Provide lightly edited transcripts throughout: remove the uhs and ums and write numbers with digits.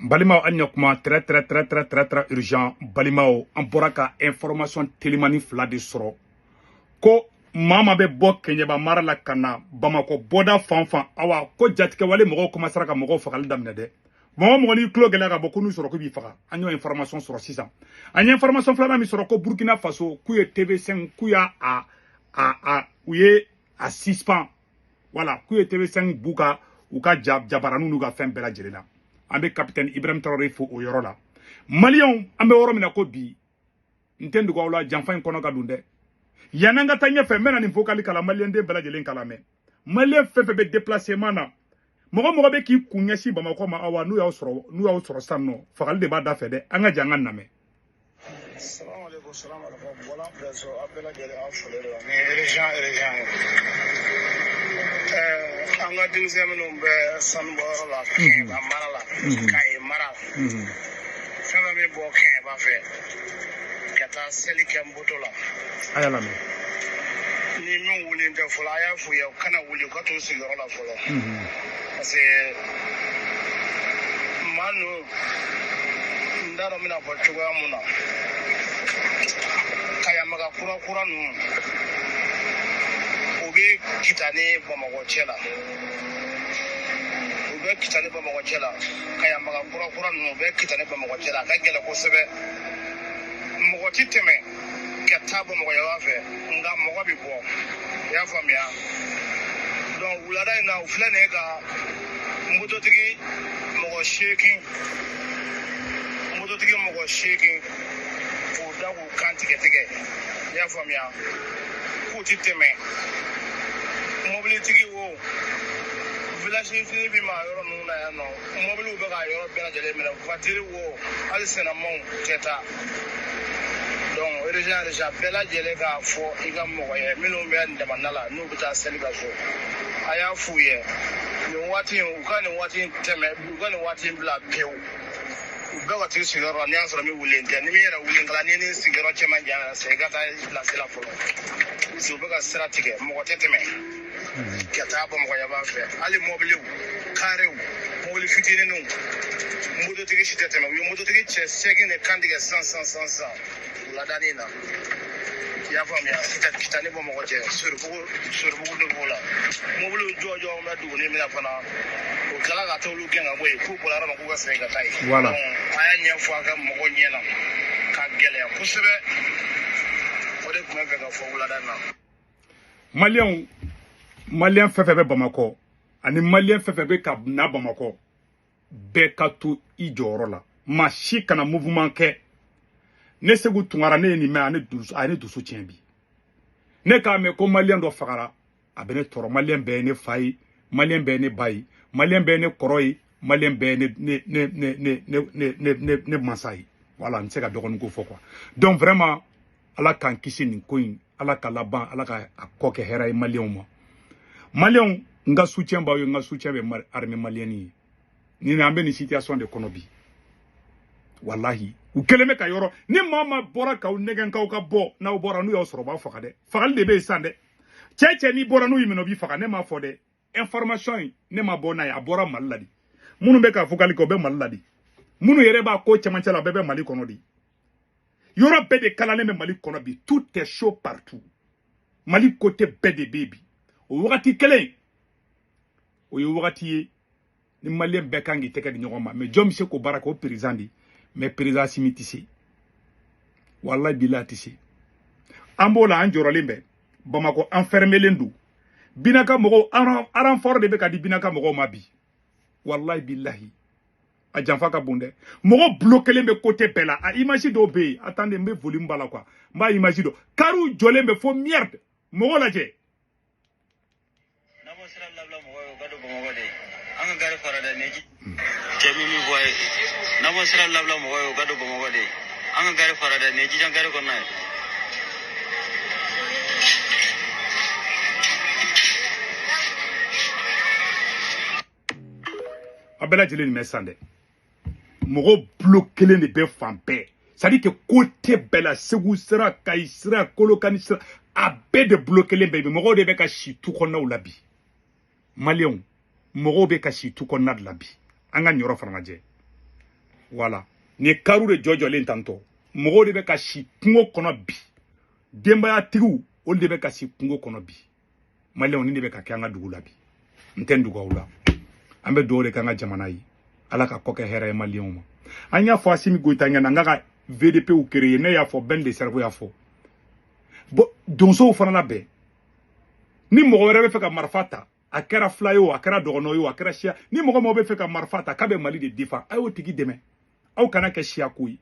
Balimaw, an ɲɛ kuma très très très très très très urgent. Balimaw, an bɔra ka information telimani fila de sɔrɔ ko maa ma bɛ bɔ Keɲeba mara la ka na Bamakɔ bɔda fan fan. Awa, ko jatigɛwale mɔgɔw commencera ka mɔgɔw fagali daminɛ dɛ. Mɔgɔ mɔgɔ n'i tulo gɛlɛya ka bɔ ko n'u sɔrɔ k'u b'i faga. An y'o information sɔrɔ sisan. An ye information filanan min sɔrɔ, ko Burkina Faso k'u ye TV5 k'u y'a a a a u ye a suspend. Voilà, k'u ye TV5 b'u ka u ka jabaraninw n'u ka fɛn bɛɛ lajɛlen na. An bɛ capitaine Ibrahim Traoré fo o yɔrɔ la. Maliyɛnw, an bɛ yɔrɔ min na ko bi, n tɛ dogo aw la, janfa in kɔnɔ ka don dɛ. Yanni an ka taa ɲɛfɛ, n bɛna nin vocal kalan, maliyɛnden bɛɛ lajɛlen kalan mɛn. Maliyɛn fɛn fɛn bɛ déplacement na, mɔgɔ mɔgɔ bɛ k'i kun ɲɛsin Bamakɔ ma, awa, n'u y'aw sɔrɔ sisan nɔ, fagali de b'a da fɛ dɛ. An ka jɛ an ka lamɛn. Salamaleykum, salamaleykum. Bɔla bɛɛ aw bɛɛ lajɛlen, aw folen don ni région ye. An ka denmisɛn minnu bɛ sanubɔyɔrɔ la Kɛɲɛba mara la, Kaye mara, fɛn fɛn bɛ bɔ Kɛɲɛba fɛ ka taa seli kɛ Nboto la, A y'a lamɛn. ni min wulilen tɛ fɔlɔ, a y'a f'u ye u kana wuli, u ka t'u sigiyɔrɔ la fɔlɔ, parce que maa ninnu, n t'a dɔn n bɛna fɔ cogoya mun na, Kayamaga kura kura ninnu, u bɛ Kita ni Bamakɔ cɛ la, u bɛ Kita ni Bamakɔ cɛ la. Kayamaga kura kura ninnu, u bɛ Kita ni Bamakɔ cɛ la. A ka gɛlɛn kosɛbɛ, mɔgɔ ti tɛmɛ ka taa Bamakɔ yan fɛ, nka mɔgɔ bɛ bɔ, i y'a faamuya. Donc wulada in na, u filɛ nin ye ka mototigi mɔgɔ 8, mototigi mɔgɔ 8 k'u da k'u kan tigɛ tigɛ, i y'a faamuya, k'u ti tɛmɛ. Mobilitigi wo, village fitinin min b'a yɔrɔ ninnu na yan nɔ, mobiliw bɛ k'a yɔrɔ bɛɛ lajɛlen minɛ, voiture wo, hali sennamaw tɛ taa. Donc région bɛɛ lajɛlen k'a fɔ i ka mɔgɔ ye minnu bɛ damanda la, n'u bɛ taa seli ka so, a y'a f'u ye nin waati in, u ka nin waati in tɛmɛ, u ka nin waati in bila pewu, u bɛɛ ka t'i sigiyɔrɔ la. N'i y'a sɔrɔ min wulilen tɛ, ni min yɛrɛ wulilen kala, ni ni sigiyɔrɔ cɛ man jan, sisan i ka taa place la fɔlɔ, parce que u bɛ ka sira tigɛ, mɔgɔ tɛ tɛmɛ ka taa Bamakɔ yan fɛ, hali mɔbiliw, karew, mobili fitininw, mototigi si tɛ tɛmɛ. U ye mototigi cɛ 8 de kan tigɛ sisan sisan sisan sisan wuladanin in na, i y'a faamuya. Kita ni Bamakɔ cɛ, Soribugu, Soribugu de b'o la, mobiliw jɔ jɔ bɛ duguni min na fana, u tilala ka t'olu gɛn ka bɔ yen, k'u bɔra yɔrɔ min, k'u ka segin ka taa yen. Voilà. Donc a y'a ɲɛfɔ a ka mɔgɔw ɲɛna ka gɛlɛya kosɛbɛ. O de tun bɛ fɛ ka fɔ wulada in na. Maliyɛnw, maliyɛn fɛn fɛn bɛ Bamakɔ ani maliyɛn fɛn fɛn bɛ ka na Bamakɔ, bɛɛ ka to i jɔyɔrɔ la, maa si kana mouvement kɛ. Ne Segu Tunkara, ne ye nin mɛn, a ye ne dusu tiɲɛ bi. Ne k'a mɛn ko maliyɛn dɔ fagara, a bɛ ne tɔɔrɔ. Maliyɛn bɛɛ ye ne fa ye, maliyɛn bɛɛ ye ne ba ye, maliyɛn bɛɛ ye ne kɔrɔ ye, maliyɛn bɛɛ ye ne ne ne ne ne ne ne ne ne mansa ye. Voilà, n tɛ se ka dɔgɔnin ko fɔ quoi. Donc vraiment, Ala k'an kisi nin ko in, Ala ka laban, Ala ka a kɔ kɛ hɛrɛ ye maliyɛnw ma. Maliyɛnw, n ka soutien b'aw ye, n ka soutien bɛ armée malienne ye. Nin an bɛ nin situation de kɔnɔ bi, walahi, u kɛlen bɛ ka yɔrɔ ni maa maa bɔra k'aw nɛgɛn k'aw ka bɔ, n'aw bɔra, n'u y'aw sɔrɔ, u b'aw faga dɛ. Fagali de bɛ yen sisan dɛ. Cɛ cɛ, n'i bɔra, n'u y'i minɛ, u b'i faga. Ne m'a fɔ dɛ, information in, ne ma bɔ n'a ye, a bɔra Mali la de. Minnu bɛ ka vocal kɛ, o bɛ Mali la de. Minnu yɛrɛ b'a ko cɛmancɛ la, a bɛɛ bɛ Mali kɔnɔ de. Yɔrɔ bɛɛ de kalalen bɛ Mali kɔnɔ bi, tout est chaud partout. Mali côté bɛɛ de bɛ yen bi. O wagati kelen o ye wagati ye ni maliyɛn bɛɛ kan k'i tɛgɛ di ɲɔgɔn ma. Mais jɔn bɛ se k'o baara kɛ? O président de. Mais président Assimi tɛ se, walahi bilahi, a tɛ se. An b'o la, an jɔrɔlen bɛ. Bamakɔ enfermelen don. Binaka mɔgɔw, renfort de bɛ ka di Binaka mɔgɔw ma bi. Walahi bilahi, a janfa ka bon dɛ. Mɔgɔ bloquelen bɛ côté bɛɛ la. A image dɔw bɛ yen, attendez, n bɛ volume b'a la quoi, n b'a image dɔ. Kariw jɔlen bɛ fo merde, mɔgɔ lajɛ. N'an sira labila mɔgɔ ye, u ka don Bamakɔ de. An ka gari fara dɛ, ni cɛ min min fɔ a ye. N'an ma sira labila mɔgɔ ye, u ka don Bamakɔ de. An ka gari fara dɛ, nin ye jijan gari kɔnɔna ye. A bɛɛ lajɛlen nin bɛ san dɛ. Mɔgɔ bloquelen de bɛ fan bɛɛ, c'est à dire que côté bɛɛ la, Segu sira, Kayi sira, Kolokani sira, a bɛɛ de bloquelen bɛ bi. Mɔgɔw de bɛ ka si tu kɔnɔnaw la bi. Maliyɛnw, mɔgɔw bɛ ka si tu kɔnɔna de la bi. An ka nin yɔrɔ fana lajɛ. Voilà. Nin ye kariw de jɔjɔlen tantɔ. Mɔgɔw de bɛ ka si kungo kɔnɔ bi. Denbayatigiw olu de bɛ ka si kungo kɔnɔ bi. Maliyɛnw ni de bɛ ka kɛ an ka dugu la bi. N tɛ n dogo aw la. An bɛ dugawu de kɛ an ka jamana ye. Ala ka kɔ kɛ hɛrɛ ye maliyɛnw ma. An y'a fɔ Assimi Goïta ɲɛna n k'a ka VDPw créer, ne y'a fɔ Ben de Cerveau y'a fɔ. Bon, donsow fana labɛn. Ni mɔgɔ wɛrɛ bɛ fɛ ka marifa ta, a kɛra fila ye o, a kɛra dɔgɔnɔ ye o, a kɛra siya, ni mɔgɔ mɔgɔ bɛ fɛ ka marifa ta k'a bɛ Mali de défend, a y'o tigi dɛmɛ. Aw kana kɛ siya ko ye.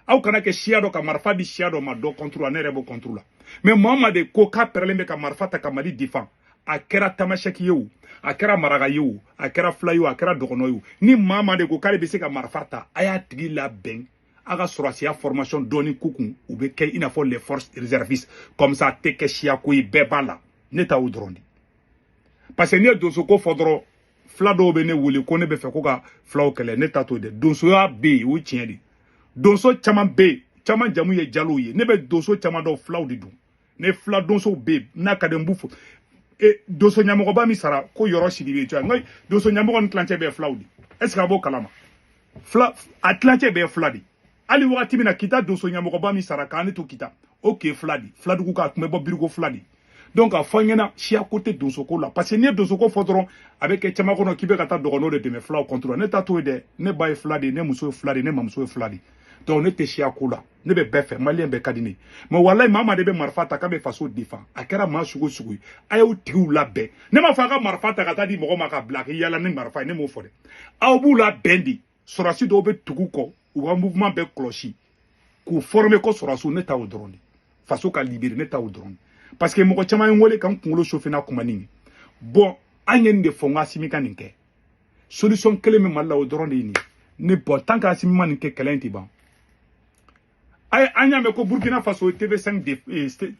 Aw kana kɛ siya dɔ ka marifa di siya dɔ ma dɔ contre la, ne yɛrɛ b'o contre la. Mais maa maa de ko k'a pɛrɛlen bɛ ka marifa ta ka Mali défend, a kɛra tamasɛki ye o, a kɛra maraka ye o, a kɛra fila ye o, a kɛra dɔgɔnɔ ye o, ni maa maa de ko k'ale bɛ se ka marifa ta, a y'a tigi labɛn. A ka sɔrɔsiya formation dɔɔni k'u kun, u bɛ kɛ i n'a fɔ les forces réservistes, comme ça a tɛ kɛ siya ko ye, bɛɛ b'a la. Ne ta o dɔrɔn de. Parce que n'i ye donso ko fɔ dɔrɔn, fila dɔw bɛ ne wele ko ne bɛ fɛ ko ka filaw kɛlɛ, ne ta t'o dɛ. Donsoya bɛ yen, o ye tiɲɛ de. Donso caman bɛ yen, caman jamu ye jalow ye. Ne bɛ donso caman dɔn, filaw de don. Ne fila donsow bɛ yen, n'a ka di n b'u fo. E donso ɲɛmɔgɔba min sara ko yɔrɔ Sidibe cogoya, n ko donso ɲɛmɔgɔ ni tilancɛ bɛɛ filaw de. Est ce que a b'o kalama? Fila a tilancɛ bɛɛ fila de. Hali wagati min na Kita donso ɲɛmɔgɔba min sara k'an ne to Kita, o tun ye fila de. Filadugu ka tun bɛ bɔ Biriko fila de. Donc a fɔ an ɲɛna siya ko tɛ donso ko la, parce que n'i ye donso ko fɔ dɔrɔn, a bɛ kɛ caman kɔnɔ k'i bɛ ka taa dɔgɔnɔw de dɛmɛ filaw contre la. Ne ta t'o ye dɛ. Ne ba ye fila de ye, ne muso ye fila de ye, ne mamuso ye fila de ye. Donc ne tɛ siya ko la, ne bɛ bɛɛ fɛ, maliyɛn bɛɛ ka di ne ye. Mais walayi, maa maa de bɛ marifa ta k'a bɛ faso défend, a kɛra maa sugu o sugu ye, a y'o tigiw labɛn. Ne m'a fɔ a ka marifa ta ka taa di mɔgɔ ma ka bila k'i yala ni marifa ye, ne m'o fɔ dɛ. Aw b'u labɛn de, sɔrɔdasi dɔw bɛ tugu kɔ, u ka mouvement bɛɛ kɔlɔsi k'u former ko sɔrɔdasiw. Ne ta o dɔrɔn de, faso ka libérer, ne ta o dɔrɔn de. Parce que mɔgɔ caman ye n wele ka n kunkolo chauffer n'a kuma nin ye. Bon, an ye nin de fɔ, n ko Assimi ka nin kɛ. Solution kelen min Mali la, o dɔrɔn de ye nin ye. Ne bon, tant que Assimi ma nin kɛ, kɛlɛ in tɛ ban. An y'a mɛn ko Burkina Faso ye TV5 de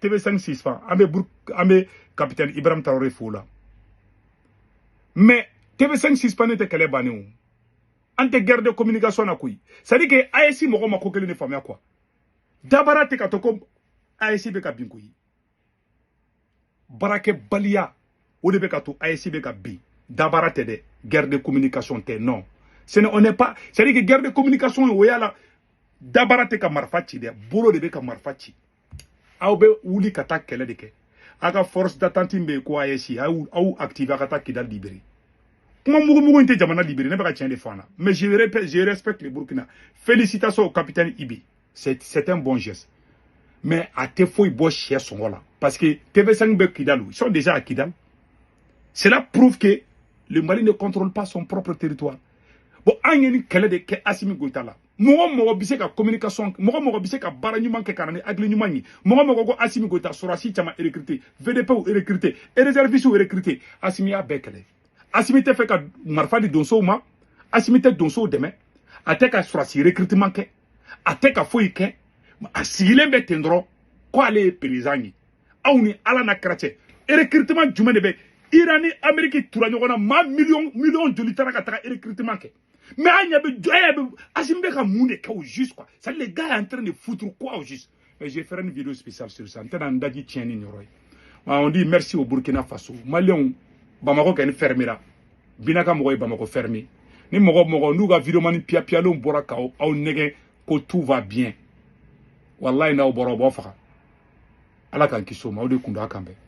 TV5 suspend. An bɛ capitaine Ibrahim Traoré fo la. Mais TV5 suspend tɛ kɛlɛ bannen o. An tɛ guerre de communication na koyi. C'est à dire que AES mɔgɔ ma ko kelen de faamuya quoi. Dabara tɛ ka to ko AES bɛ ka bin koyi. Baarakɛbaliya o de bɛ ka to AES bɛ ka bin. Dabara tɛ dɛ, guerre de communication tɛ, non. Ce n'est on n'est pas, c'est à dire que guerre de communication o y'a la dabara tɛ ka marifa ci dɛ, bolo de bɛ ka marifa ci. Aw bɛ wuli ka taa kɛlɛ de kɛ. A ka force d'attente bɛ yen ko AES, aw activer a ka taa Kidal libérer. Kuma mugu mugu in tɛ jamana libérer, ne bɛ ka tiɲɛ de fɔ an na. Mais je répète, je respecte le Burkina. Félicitations au capitaine Ibi. C'est un bon geste. Mais a tɛ foyi bɔ sɛ sɔngɔ la. Parce que TV5 bɛ Kidal, ils sont déjà à Kidal. Cela prouve que le Mali ne contrôle pas son propre territoire. Bon, an ye nin kɛlɛ de kɛ Assimi Goïta la. Mɔgɔ mɔgɔ bɛ se ka communication, mɔgɔ mɔgɔ bɛ se ka baara ɲuman kɛ ka na ni hakili ɲuman ye. Mɔgɔ mɔgɔ ko Assimi Goïta sɔrɔdasi caman recruter, VDPw recruter, réservistes recruter, Assimi y'a bɛɛ kɛlɛ. Assimi tɛ fɛ ka marifa di donsow ma, Assimi tɛ donsow dɛmɛ, a tɛ ka sɔrɔdasi recrutement kɛ, a tɛ ka foyi kɛ, a sigilen bɛ ten dɔrɔn ko ale ye président ye. Aw ni Ala n'a kɛra cɛ, recrutement jumɛn de bɛ Iran ni Amérique tura ɲɔgɔn na, maa miliyɔn miliyɔn joli taara ka taga recrutement kɛ? Mais an ɲɛ bɛ an ɲɛ bɛ Assimi bɛ ka mun de kɛ au juste quoi? C'est à dire, le gars est en train de foutre quoi au juste? Mais je ferai une vidéo spéciale sur ça. N tɛna n daji tiɲɛ ni nin yɔrɔ ye. On dit merci au Burkina Faso. Maliyɛnw, Bamakɔ kɔni fermera. Bina ka mɔgɔ ye Bamakɔ fermé. Ni mɔgɔ mɔgɔ n'u ka vidéoman piya-piyalenw bɔra k'aw aw nɛgɛ ko tout va bien, wallahi n'aw bɔra, u b'aw faga. Ala k'an kisi o ma. O de kun don a kan bɛn.